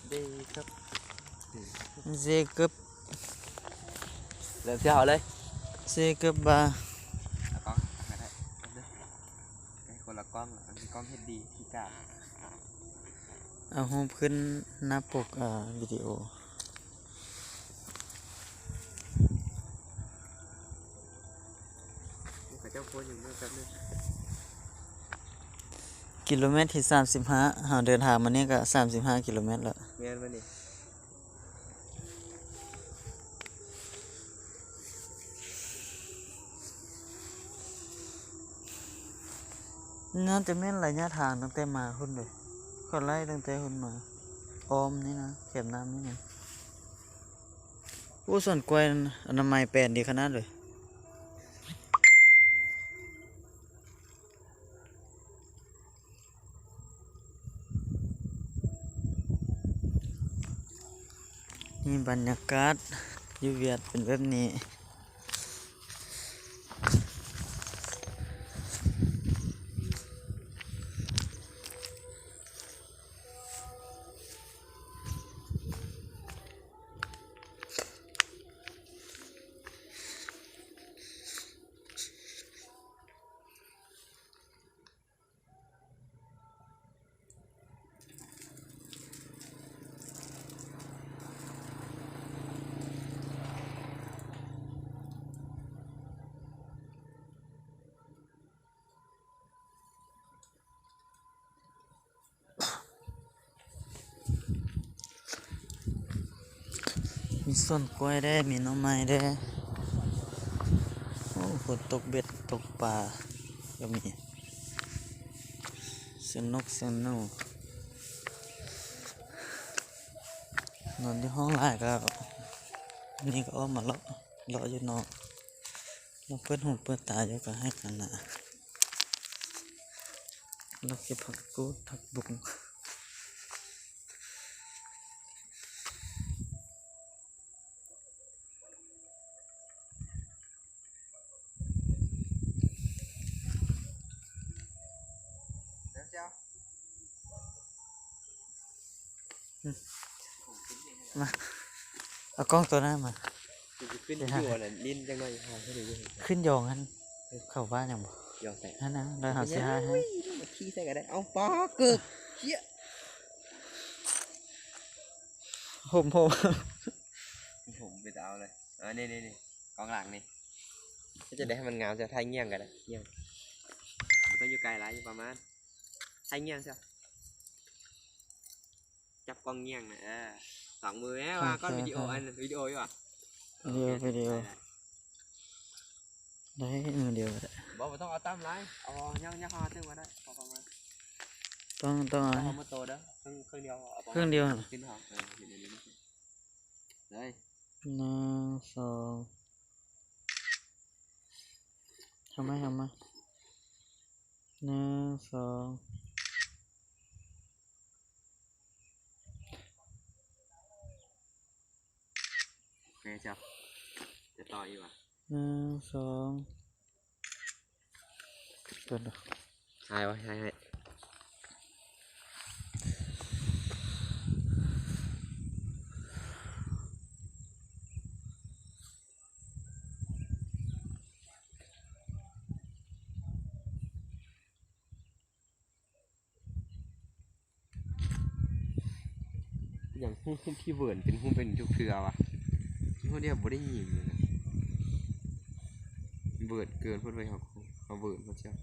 ເຈເກີບ ເລີ່ມເທື່ອເຮົາເລີຍ ເຈເກີບບາ ເອົາກ້ອງ ໃຫ້ຄົນລະກ້ອງ ອັນນີ້ກ້ອງເຮັດດີ ຂີ້ກາກ ເອົາຮູບຂຶ້ນໜ້າປົກ ເອີ ວິດີໂອ. ເຂົາເຈົ້າໂພສຢູ່ເມື່ອແປັບໜຶ່ງ ກິໂລແມັດທີສາມສິບຫ້າ ເຮົາເດີນທາງມານີ້ກໍສາມສິບຫ້າກິໂລແມັດແລ້ວ ແມ່ນບໍ່ນີ້? ໜ້າຈະແມ່ນໄລຍະທາງຕັ້ງແຕ່ມາພຸ້ນເດ ຂ້ອຍໄລ່ຕັ້ງແຕ່ພຸ້ນມາ ອ້ອມນີ້ນະ ແຄມນ້ຳນີ້ນະ. ໂອ້ ສວນກ້ວຍອະນາໄມແປນດີຂະໜາດເລີຍ. ນີ້ບັນຍາກາດຢູ່ຫວຽດເປັນແບບນີ້. ມີສວນກ້ວຍແດ່ ມີໜໍ່ໄມ້ແດ່. ໂອ້ ຄົນຕົກເບັດຕົກປາກໍມີ. ສະໜຸກສະໜູກ ນອນຢູ່ຫ້ອງຫຼາຍກໍ ນີ້ກໍອອກມາເລາະ ເລາະຢູ່ນອກ ລອງເປີດຫູເປີດຕາຢູ່ ກໍໃຫ້ກັນນະ ລອກເກັບຜັກກູດ ຜັກບຸ້ງ. ມາ ເອົາກ້ອງໂຕນັ້ນມາ ຂຶ້ນຢູ່ອັນນັ້ນ ຫຼິ້ນຈັກໜ່ອຍ ຫາໃຫ້ດູຢູ່ ຂຶ້ນຢອງຫັ້ນ ເຂົາວ່າຫຍັງບໍ່? ຢອງໃສ? ຫັ້ນນະ ແລ້ວເຮົາຊິຫາໃຫ້ ຂີ່ໃສ່ກໍໄດ້. ເອົາ ປາເກີບ ເຊຍ ຫົມ ຫົມ ຫົມ ເປັນຕາເອົາເລີຍ. ເອີ ນີ້ໆ ກ້ອງຫຼັງນີ້ ເຮັດຈັ່ງໃດໃຫ້ມັນງາມ ຈະຖ່າຍງ່ຽງກໍໄດ້ ງ່ຽງ ບໍ່ຕ້ອງຢູ່ໄກຫຼາຍ ຢູ່ປະມານ ຖ່າຍງ່ຽງຊະ ຈັບກ້ອງງ່ຽງນະ ເອີ ສອງມືແມ່ ວ່າກ່ອນ ວິດີໂອ ອັນ ວິດີໂອຢູ່ຫວາ? ວິດີໂອ ວິດີໂອ ໄດ້ ມືດຽວກໍໄດ້ ບໍ່ ບໍ່ຕ້ອງເອົາຕ່ຳຫຼາຍ ເອົາ ຍັງ ຍັງເຂົ້າມາຕື່ມກໍໄດ້ ພໍປະມານ ຕ້ອງ ຕ້ອງເອົາ ເອົາໝົດໂຕເດີ ເຄິ່ງ ເຄິ່ງດຽວ ເອົາປະມານ ເຄິ່ງດຽວ ຂຶ້ນເອົາ ເອີ ເຮັດແບບນີ້ເລີຍ. ໜຶ່ງ ສອງ ເຂົ້າມາ ເຂົ້າມາ ໜຶ່ງ ສອງ ໂອເຄ ເຈົ້າ ຈະຕໍ່ອີກຫວາ? ໜຶ່ງ ສອງ ເບິ່ງດູ ຖ່າຍໄວ້ ຖ່າຍໃຫ້ ຫຍັງຮູບທີ່ເວີນເປັນຮູບເປັນທຸກເທື່ອວະ? ມີຄົນດຽວບໍ່ໄດ້ຍິງເລີຍນະ ເວີນເກີນພຸ້ນເວີຍ ເຂົາ ເຂົາເວີນເຂົາເຈົ້າ.